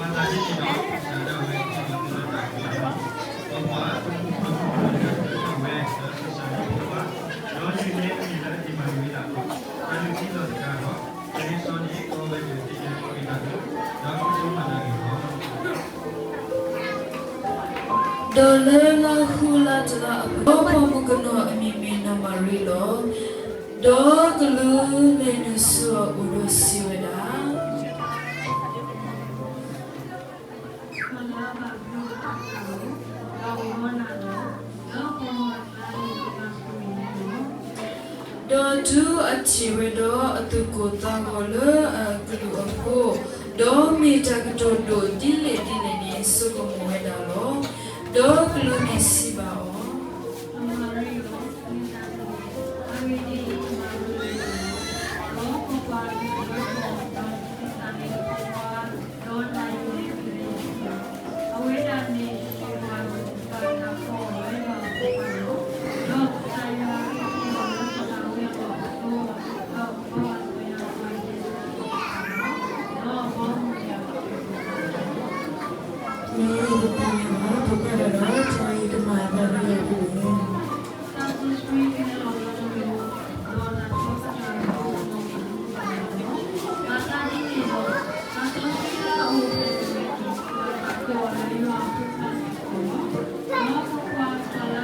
မၤသးဒ်န့ၣ်ဒီး စံးဒၣ်ဝဲ သုမၤသးဒ်န့ၣ်ဒီး ပပှၤအသုးမုၢ်သံၣ်ဘိတဂၤ ကဆှၢထီၣ်ဝဲလၢကစၢ်ယွၤအဖိခွါ, ဒီးယုၢ်န့ၢ်အမံၤလၢ အ့မၤနူၤအ့လးအဃိ, တၢ်လုၢ်ထံလီၢ်တကးဒီး ကလံၤစီန့ၣ် ကီဝဲဒၣ်သ့ၣ်ညါကီက့ၤတၢ်လၢ ဒီးကဆိမၤနၢၤက့ၤလီၤ. ဒီးလၢလါဃုလါတလါအပူၤ ပိာ်မုၣ်ကနီၤအမံၤမ့ၢ်နီၢ်မၤရံလီၤ. ဒီးကလူးလဲၤနုာ်ဆူအအိၣ်ဒီးစံးဝဲဒၣ်, ဒီးတုၤအထံၣ်ဝဲဒီးအသူၣ်ကိၢ်သးဂီၤလၢအကလူးအဃိ, ဒီးမ့ၢ်တၢ်ကတိၤဒိၣ်ဒ်လဲၣ်ဒ်လဲၣ်န့ၣ် ဆိကမိၣ်ဝဲဒၣ်လီၤ. ဒီးကလူးန့ၣ်စံးဘၣ်အီၤ, မၤရံဧၢ, အဂ့ၢ်ဒ်အံၤ, မၤရံဧၢ, ဒီးကွၢ်ကွၢ်, တၢ်လုၢ်ထံလီၢ်တကးဒီး ဒီးတၢ်ယုၢ်န့ၢ်အမံၤလၢယဟံၣ်လီၤ. အဝဲဒၣ်န့ၣ် ယွၤအတၢ်ကိးအီၤလၢယွၤအဖိခွါလီၤ. ဒီးကစၢ်ယွၤကဟ့ၣ်အီၤလၢပတၢ်ဝံအလီၢ်အသိး, ဒီးကဘီအသွဲၣ်အပှၤယဲၢ်ဆံတကပၤလီၤ. ဒီးအဘီအမုၢ်န့ၣ်အဘီအမုၢ်လီၤ. မ့ၢ်တသ့ၣ်ညါဘၣ်, ပကွၢ်ဒၣ်ဒီး တၢ်အံၤကမၤအသးဒ်လဲၣ်အပူၤန့ၣ် တၢ်စီဆှံကဟဲလီၤလၢနအိၣ်, ဒီးတၢ်ဆၢကတီၢ်အံၤ အိၣ်ဒီးနမံၤလီၤ. မၤသးဒ်န့ၣ်ဒီး တၢ်စီဆှံလၢအအိၣ်ဖဲအံၤန့ၣ် ကဘၣ်ကိးအီၤလၢယွၤအဖိခွါစ့ၢ်ကီးလီၤ. ဒီးကွၢ်ကွၢ်, တၢ်လၢအ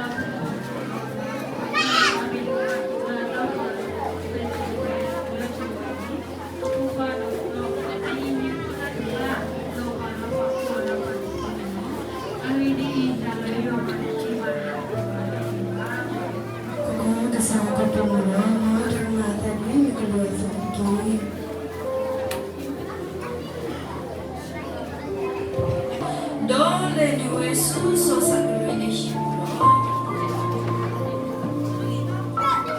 ပူၤကွံာ်အီၤန့ၣ် အဝဲသ့ၣ်စံးဝဲလၢတၢ်ပာ်လၢပှၤလၢထံဝဲအံၤ, အဖိခွါဒီး ဒီးအအံၤမ့ၢ်ဖိသၣ်တဂၤ, ဒီးပာ်လီၤပှၤကိးအီၤလၢပှၤတသ့န့ၣ်လီၤ. အဂ့ၢ်ဒ်အံၤ, တၢ်လၢယွၤမၤတ့ၢ်ဘၣ်န့ၣ် တဘၣ်ဘၣ်. ကစၢ်ကပိာ်မုၣ်လီၤ, မ်တၢ်ကမၤအသးဒ်နကလုၢ်အသိးတက့ၢ်. ဒီးလဲၤနုာ်ဝဲဆူစီၤစၤကရံအဟံၣ်ပူၤလီၤ. ဒီးလၢနီၢ်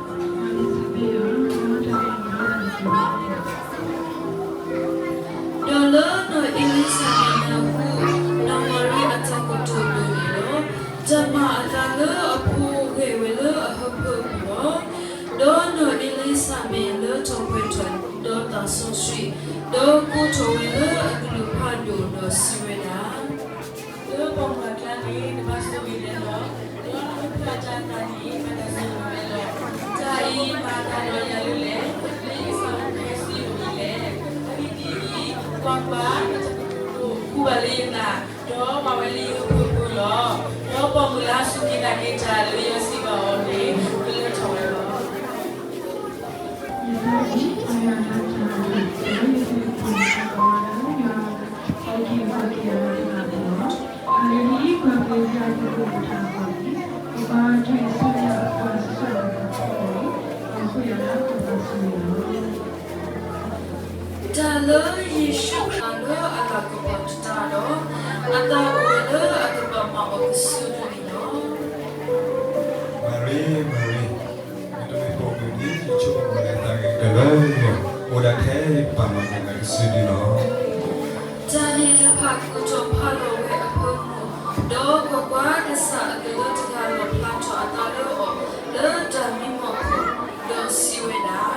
အ့လံၤစၢ်မ့ၣ်နၢ်ဟူ နီၢ်မၤရံအတၢ်ကတိၤဒိၣ်န့ၣ်လီၤ. တၢ်မၤအသးလၢအဖိဂဲၤဝဲလၢအဟၢဖၢပူၤလီၤ. ဒီးနီၢ်အ့လံၤစဘ့းလၢထီၣ်ပှဲၤထီၣ်ဒီးသးစီဆှံ, ဒီးကိးထီၣ်ဝဲလၢအကလုၢ်ဖးဒိၣ်ဒီးစံးဝဲဒၣ်, လၢပိာ်မုၣ်အကျါန့ၣ် နဘၣ်ဆိၣ်ဂ့ၤဒဲးလီၤ. ဒီးလၢဖိသၣ်အကျါန့ၣ် ဘၣ်တၢ်ဆိၣ်ဂ့ၤဝဲလီၤ. တၢ်အံၤမၤအသးဒီးယၤဒ်လဲၣ်, လၢယကစၢ်ဟဲစံးယၤဒ်လဲၣ်. အဂ့ၢ်ဒ်အံၤ, ကွၢ်ကွၢ်, နတၢ်ကတိၤဒိၣ်ဃုဘၣ်လၢယသး, ဒီးမၤဝဲလၢယဟၢဖၢပူၤလီၤ. ဒီးပိာ်မုၣ်လၢအစူၢ်က့ၤနာ်က့ၤတၢ်လၢယစံးဘၣ်အီၤန့ၣ် ကလၢထီၣ်ဝဲလီၤ. တၢ်လၢယ့ၣ်ၡူးခရံာ်လၢအလၤကပီၤတတၤဒီး, အသးအိၣ်ဝဲလၢအကဘၣ်မၤအီၤကစုဒုန့ၣ်လီၤ. မၤရံ, မၤရံ, နတမ့ၢ်ပိာ်မုၣ်ဒံး, ယဆိကမိၣ်လၢသးဂ့ၤကတၢၢ်လၢယဂီၢ်, အိၣ်ဒၣ်ထဲယပၢ်မၤနၢၤနၤကစုဒုလီၤ. တၢ်န့ၣ်တဖၣ်ကိးထီၣ်ဖးလီၤဝဲအဖၢမုၢ်, ဒီးကွၢ်ကွၢ်, ကစၢ်အကလၢတဂၤလီၣ်ဖျါထီၣ်အသးလၢအီၤ လၢတၢ်မံမီၢ်ပူၤ, ဒီးစံးဝဲဒၣ်,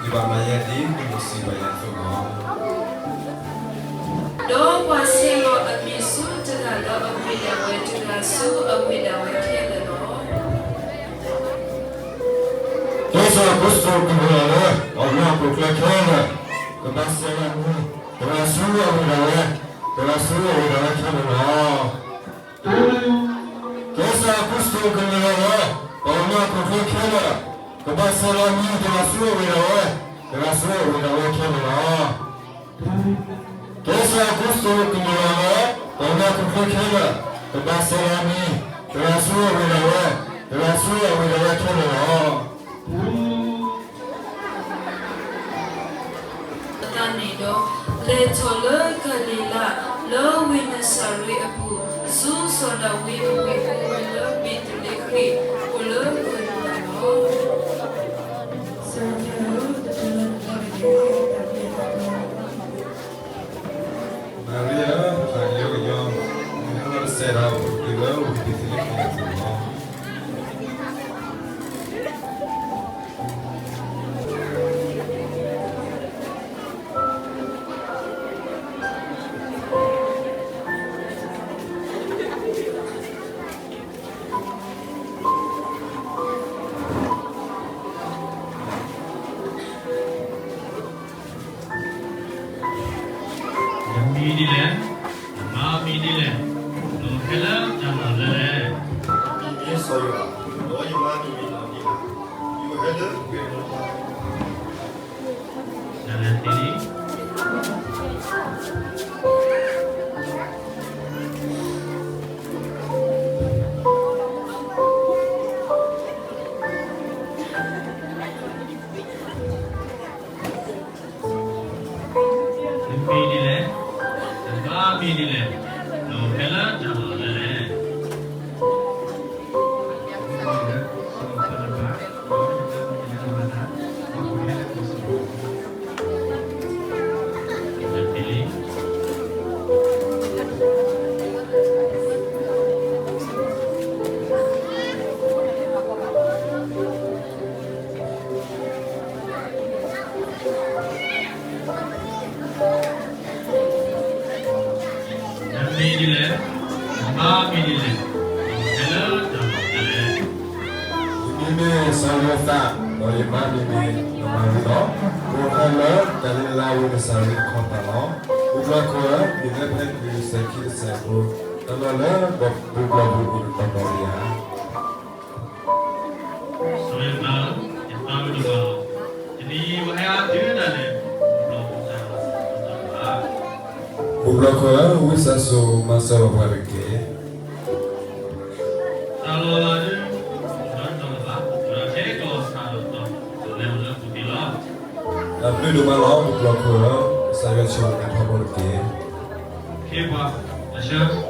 ယဘၣ်မၤယဲဒ်နစံးဘၣ်ယၤအသိးလီၤ. ဒီးပှၤဆဲးလီၤအမံၤဆူတဂၤဒီးအဝ့ၢ်ဒၣ်ဝဲ, တဂၤဆူအဝ့ၢ်ဒၣ်ဝဲခဲလၢာ်လီၤ. ကစၢ်ယ့ၣ်ၡူးကလုၢ်လီၤလၢ ပှၤကညီအခိၣ်ကျၢၢ်ခဲလၢာ်, ကဘၣ်ဆဲးလီၤအမံၤ, တဂၤဆူအဝ့ၢ်ဒၣ်ဝဲ, တဂၤဆူအဝ့ၢ်ဒၣ်ဝဲခဲလၢာ်လီၤ. ကစၢ်ယ့ၣ်ၡူးကလုၢ်လီၤလၢ ပှၤကညီအခိၣ်ကျၢၢ်ခဲလၢာ်, ကဘၣ်ဆဲးလီၤအမံၤ, တဂၤဆူအဝ့ၢ်ဒၣ်ဝဲ, တဂၤဆူအဝ့ၢ်ဒၣ်ဝဲခဲလၢာ်လီၤ. ကစၢ်ယ့ၣ်ၡူးကလုၢ်လီၤလၢ ပှၤလၢအခိၣ်ချၢခဲလၢာ် ကဘၣ်စဲးလီၤအမံၤ သရၣ်ဆူအဝ့ၢ်ဒီးဝဲ, သရၣ်ဆူအဝ့ၢ်ဒီးဝဲခဲလၢာ်လီၤ. အသးန့ၣ်ဒီး လဲၤထီၣ်လၢကၤလံၤလါ လၢဝ့ၢ်နစၤရ့းအပူၤ, ဆူစီၤဒၤဝံးအဝ့ၢ်အိၣ်ဝဲလၢဘ့းသလ့ဃ့ၣ် အိၣ်လၢကီၢ်ယူဒၤလီၤ. စီၤယိၤသးဧၢ, တၢ်လၢနတၢ်န့ၣ် မၤရံဧၢ, တၢ်ကယီကယီ, နဟဲလီၤတစဲးဒီးပကတုၤလၢဝ့ၢ်ဘ့းသလ့ဃ့ၣ်အပူၤလီၤ. နမံၤဒ်လဲၣ်, နမါမံၤဒ်လဲၣ်, နဟဲလၢတၢ်လီၢ်လၢလဲၣ်. ယမံၤမ့ၢ်စီၤယိၤအၤ, ဒီးယမါမံၤမ့ၢ်နီၢ်ဒံးဧါ, ယဟဲလၢကဲၤနီၣ် နလဲၤသ့လံ. နမံၤဒ်လဲၣ်, နမါမံၤဒ်လဲၣ်, နဟဲလၢတၢ်လီၢ်လၢလဲၣ်. နမံၤဒ်လဲၣ်, နမါမံၤဒ်လဲၣ်, နဟဲလၢတၢ်လီၢ်ဖဲလဲၣ်. ယမံၤမ့ၢ်စီၤယိၤသး, ဒီးယမါမံၤမ့ၢ်နီၢ်မၤရံလီၤ. ပဟဲလၢကၤလံၤလါဝ့ၢ်နစၤရ့းတခီပၤလီၤ. ပှၤဘျီခိၣ်ဧၢ, မ့ၢ်လၢဖဲနွံစဲးခံတစဲးဖိ, တၢ်လီၢ်လၢပှၤဘျီဘျီပူၤအိၣ်တတီၤဘၣ်ဧါ. စီၤယိၤသးဧၢ, ယသးအိၣ်တဂီၢ်လီၤ. တနံၤအံၤပှၤဟဲအါတုၤဒၣ်လဲာ်, ဘျီခိၣ်တၢ်လီၢ်တတီၤဘၣ်. ပှၤဘျီခိၣ်ဧၢ, ဝံသးစူၤမၤစၢၤဘၣ်ပှၤတက့ၢ်. တၢ်လီၢ်လၢဒုး, တတီၤဘၣ်, ဒီးခဲကီၢ်ဆၣ်တတီၤ, လဲၤအိၣ်လၢပူၤတ့ၢ်လီၤ. တၢ်ဘျုးဒိၣ်မးလီၤ ပှၤဘျီခိၣ်ဧၢ, ကစၢ်ယွၤဆိၣ်ဂ့ၤနၤထီဘိတက့ၢ်. ခ့ပှၤ, အဆၢ ဒီးလၢ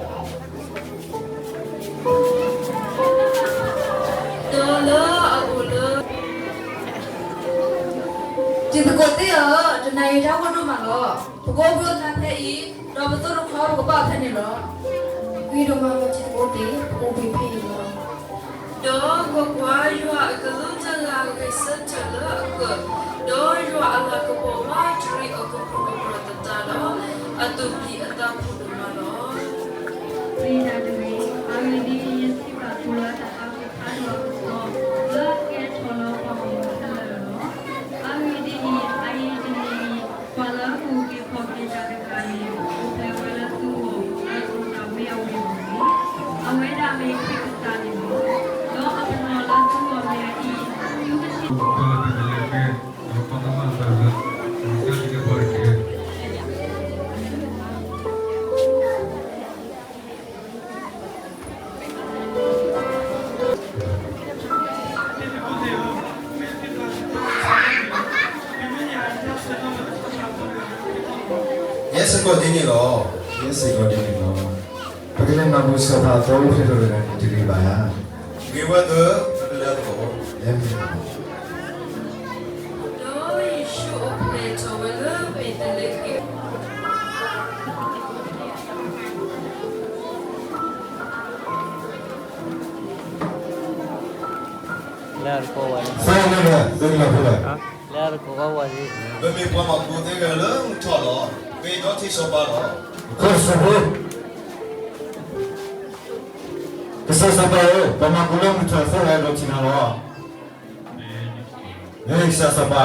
အအိၣ်လၢ တံၤသကိးသ့ၣ်ဧၢ, တနၤအံၤတၢ်အိၣ်ဒိၣ်မးလီၤ. ပကအိၣ်ဘှံးနၤဖဲအံၤ, ဒီးပသိၣ်တခီပကဘၣ်ဖဲန့ၣ်လီၤ. ဂ့ၤဒိၣ်မးလီၤတံၤသကိးသ့ၣ်, ပကအိၣ်ဘှံးဖဲအံၤလီၤ. ဒီးကွၢ်ကွၢ်, ယွၤအကလုၢ်တဂၤဂဲၤဆၢထၢၣ်လၢအကၢၣ်, ဒီးယွၤအလၤကပီၤမၤတရံးအကပူၤကပီၤသတးဒီး, အသူၣ်ဖှံအသးဖှံဒိၣ်မးလီၤ. တၢ်တဂ့ၤ, အဂ့ၢ်ဒ်အံၤ, ယစံးဘၣ်သုလၢတၢ်အါက့ၤဖးဒိၣ်အကစီၣ်, လၢအကဲထီၣ်လၢပှၤဂီၢ်မုၢ်ခဲလၢာ်လီၤ. အဂ့ၢ်ဒ်အံၤ, အအံၤတနံၤအံၤ, ပှၤလၢအအုၣ်က့ၤခီၣ်က့ၤတၢ်တဂၤန့ၣ်, အိၣ်ဖျဲၣ်ဝဲလၢသုဂီၢ်, လၢစီၤဒၤဝံးအဝ့ၢ်ပူၤတက့ၢ်. အဝဲဒၣ်မ့ၢ်ခရံာ်ကစၢ်န့ၣ်လီၤ. ဒီးအပနီၣ်လၢသုဂီၢ်မ့ၢ်အအံၤ, သုကဆံး ယဲစ့ၢ်ကီးဒ်န့ၣ်လီၤ. ယဲစ့ၢ်ကီးဒ်န့ၣ်လီၤ. ပကလဲၤမၤဘူၣ်စီၤပၤအသီအိၣ်ဖျဲၣ်ထီၣ်တဂၤန့ၣ် တဂ့ၤဘၣ်ဧါ. ဂ့ၤဝဲသၢ, ပကလဲၤအသကိး, လဲၤမ့ၢ် ဒီးယ့ၣ်ၡူးအိၣ်ဖျဲၣ်ထီၣ်ဝဲလၢဘ့းသလ့ဃ့ၣ်, လၢတကိးဝဲ, လၢတကိးဝဲ, ပမ့ၢ်ပှၤမၤကူသ့ဂၤလၢမုၢ်ထီၣ်လီၤ. ပဒီထံစီၤပၤလီၤ. ကစၢ်စီၤပၤဧၢ, ပှၤမၤကူလၢမုၢ်ထီၣ်သ့ဂၤဒီးထံၣ်နၤလီၤ. မ့ၢ်ကစၢ်စီၤပၤ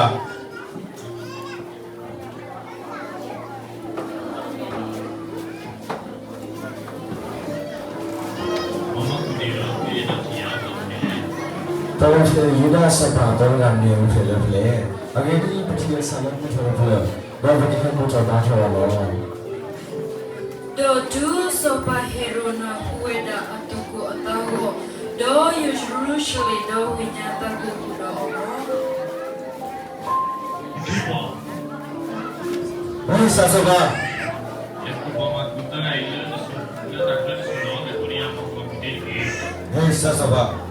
ပဝဲထံၣ်ယူဒၤစီၤပၤအသီတဂၤန့ၣ်အိၣ်ဖျဲၣ်လၢဖဲလဲၣ်. အဂ့ၢ်ဒ်အံၤ, ပထံၣ်အဆၣ်လၢမုၢ်ထီၣ်တဖျၢၣ်, ဒီးပကဟဲကိးထီၣ်ဘါထီၣ်အီၤလီၤ. ဒီးတုၤစီၤပၤဟ့ၤရိာ်နၢ်ဟူဝဲဒၣ်အသကိးအသးအဂီၢ်, ဒီးယိာ်ယရူၤၡလ့ၣ်, ဒီးဝ့ၢ်ညါသးကိၢ်ပူၤဒီးအီၤလီၤ. ဟဲစၢ်စီၤပၤ, ဟဲစၢ်စီၤပၤ. ကစ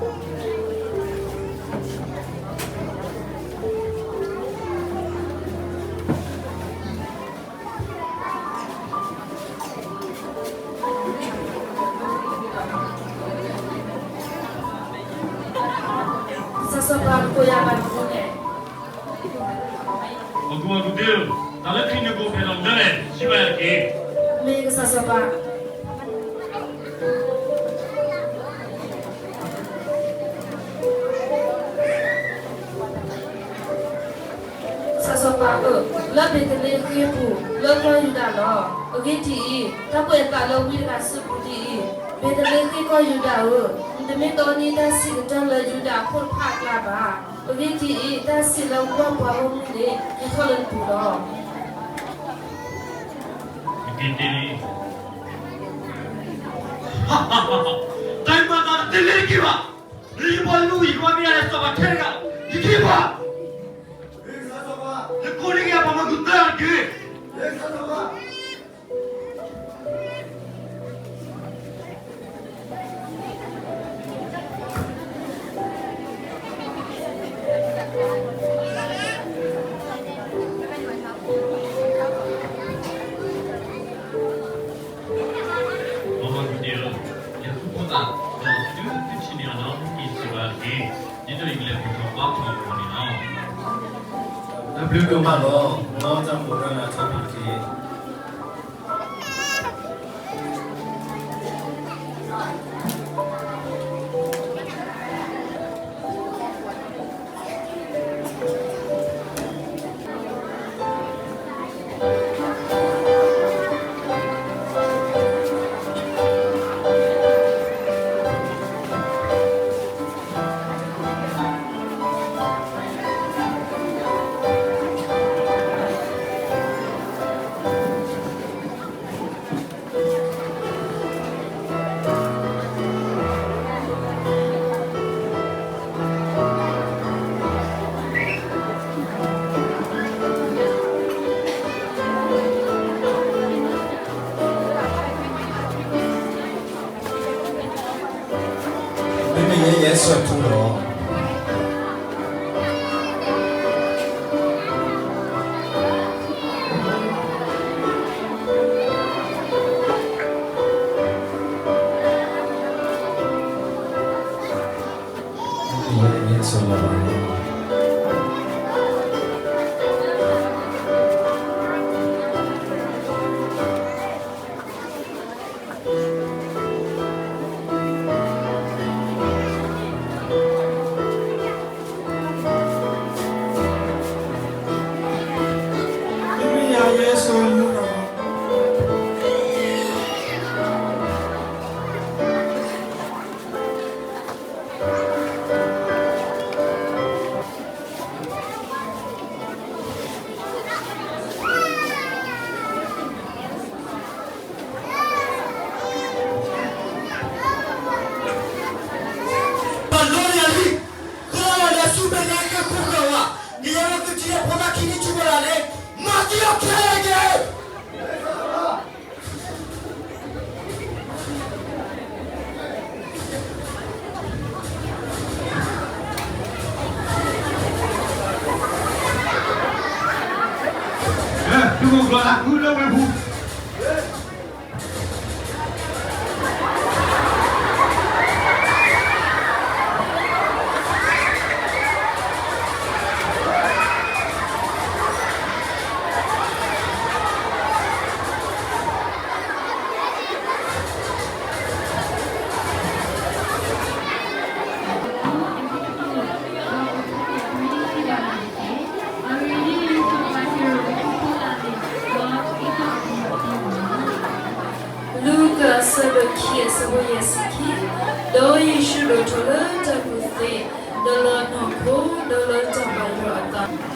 ၢ်စီၤပၤ နကိးယၤဘၣ်မနုၤလဲၣ်. အီကူအီကူသ့ဧၢ, တၢ်လၢခရံာ်န့ၣ်ကအိၣ်ဖျဲၣ်ထီၣ်လၢလဲၣ်, စံးဘၣ်ယၤတက့ၢ်. မ့ၢ်ကစၢ်စီၤပၤ. ကစၢ်စီၤပၤဧၢ, လၢဘ့းသလ့ဃ့အပူၤ လၢကီၢ်ယူဒၤလီၤ. အဂ့ၢ်ဒ်အံၤ, တၢ်ကွဲးအသးလၢဝံတဂၤအစုပူၤဒ်အံၤ, ဘ့းသလ့ဃ့ကီၢ်ယူဒၤဧၢ, နတမ့ၢ်တီနံၤတၢ်စံၣ်ကတၢၢ်လၢယူဒၤအခိၣ်တဖၣ်အကျါဘၣ်. အဂ့ၢ်ဒ်အံၤ, တၢ်စံးလၢဝံပှၤဂီၢ်မုၢ်န့ၣ် ဟဲထီၣ်လၢနပူၤလီၤ. တၢ်အံၤမၤသးတသ့လၢယဂီၢ်ဘၣ်. လၢယပှၤလုၢ်ယပှၤမ့ၢ်ဒၣ်စီၤပၤထဲတဂၤ, ယဂံၢ်ဘါ, ယကိးန့ၢ်က့ၤပှၤမၤကူၣ်သၢဂၤတက့ၢ်. ပှၤမၤကူၣ်သ့ၣ်ဧၢ, ယဃုဖိသၣ်ဒီး သုသုထံၣ်န့ၢ်အီၤဒီး သုက့ၤစံးဘၣ်တက့ၢ်. ဒ်သိးယကလဲၤဘူၣ်ထီၣ်ဘါထီၣ်အဂီၢ်န့ၣ်လီၤ. တၢ်ဘျုးဒိၣ်မးလီၤ. မ်တၢ်မူထီၣ်နၤထီဘိတက့ၢ်. မ့မ့ၢ်ယဲယဲဆၢထူလီၤ. ဘၣ်လီၤယၤလံ, ဃိလီၤလၢဆူမဲာ်ညါက့ၤခိၣ်ဃၢၤဝဲ, ကယဲၢ်ဝဲကထံၣ်ဖိသၣ်ခံနံၣ်ဆူဝဲဒၣ်န့ၣ်, မၤသံအီၤခဲလၢာ်က့ၤ. သုးခိၣ်ကျၢၢ်လၢအူလၢဝဲပူၤ လူၤကၣ်အဆၢဒိၣ်ခံ အဆၢဖိယဲၢ်ဆံခံ, ဒီးယ့ၣ်ၡူးဒိၣ်ထီၣ်လၢတၢ်ကူၣ်သ့, ဒီးလၢအနီၢ်ခိ, ဒီးလၢတၢ်ဘၣ်ယွၤအသး